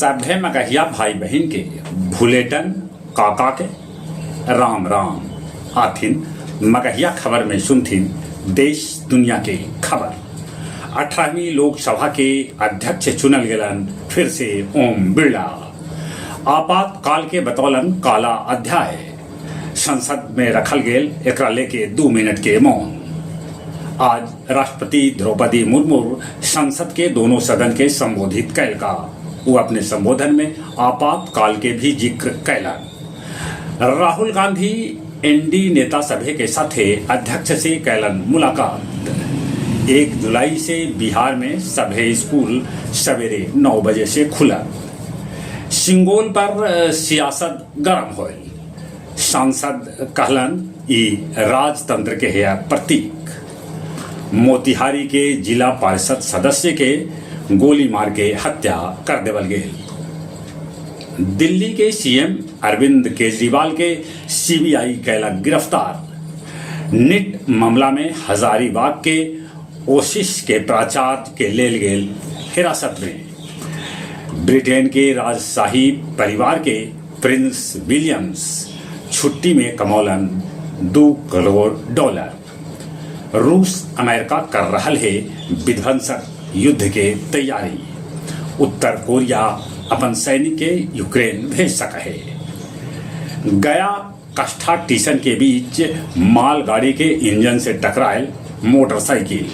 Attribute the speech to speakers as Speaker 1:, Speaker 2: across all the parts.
Speaker 1: सभे मगहिया भाई बहिन के भुलेटन काका के राम राम। आथिन मगहिया खबर में सुनथिन देश दुनिया के खबर। 18वीं लोकसभा के अध्यक्ष चुनल गेलन फिर से ओम बिरला। आपातकाल के बतौलन काला अध्याय। संसद में रखल गेल एकरा लेके 2 मिनट के मौन। आज राष्ट्रपति द्रौपदी मुर्मू संसद के दोनों सदन के संबोधित कैलका। वो अपने संबोधन में आपातकाल के भी जिक्र कैलन। राहुल गांधी एनडी नेता सभे के साथे अध्यक्ष से कैलन मुलाकात। 1 जुलाई से बिहार में सभे स्कूल सवेरे 9 बजे से खुला। सिंगोल पर सियासत गरम होल। सांसद कहलन ई राजतंत्र के है प्रतीक। मोतिहारी के जिला परिषद सदस्य के गोली मार के हत्या कर देवल गेल। दिल्ली के सीएम अरविंद केजरीवाल के सीबीआई कैलक गिरफ्तार। निट मामला में हजारीबाग के ओशिश के प्राचार्य के लेल गेल हिरासत में। ब्रिटेन के राजशाही परिवार के प्रिंस विलियम्स छुट्टी में कमौलन $2 करोड़। रूस अमेरिका कर रहल है विध्वंसक युद्ध के तैयारी। उत्तर कोरिया अपन सैनिक के यूक्रेन भेज सक है। गया कष्ठा टीसन के बीच मालगाड़ी के इंजन से टकरायल मोटरसाइकिल।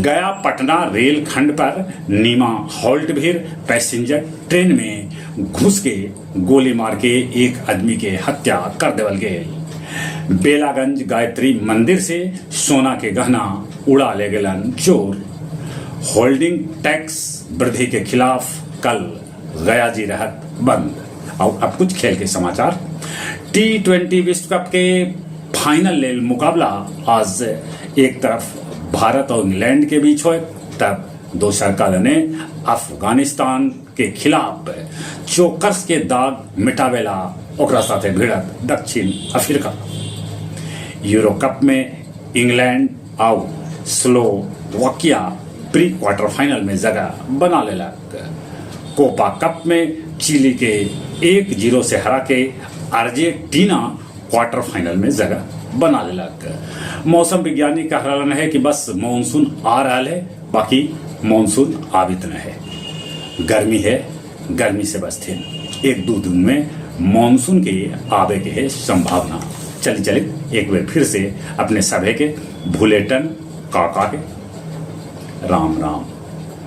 Speaker 1: गया पटना रेल खंड पर नीमा हॉल्ट भीर पैसेंजर ट्रेन में घुस के गोली मार के एक आदमी के हत्या कर देवल गए। बेलागंज गायत्री मंदिर से सोना के गहना उड़ा ले गेलन चोर। होल्डिंग टैक्स वृद्धि के खिलाफ कल गया जी रहत बंद। और अब कुछ खेल के समाचार। T20 विश्व कप के फाइनल लेल मुकाबला आज एक तरफ भारत और इंग्लैंड के बीच होए, तब दोसर का दने अफगानिस्तान के खिलाफ चोकर्स के दाग मिटावेला ओकरा साथे भिड़त दक्षिण अफ्रीका। यूरो कप में इंग्लैंड और स्लोवाकिया प्री क्वार्टर फाइनल में जगह बना लेलक। कोपा कप में चिली के 1-0 से हरा के अर्जेंटीना क्वार्टर फाइनल में जगह बना लेलक। मौसम विज्ञानी कह रहा है कि बस मानसून आ रहा है, बाकी मानसून आवित न है। गर्मी है, गर्मी से बचते 1-2 दिन में मानसून के आवे के है संभावना। चले चले एक बार फिर से अपने सभे के भुलेटन काका के राम राम।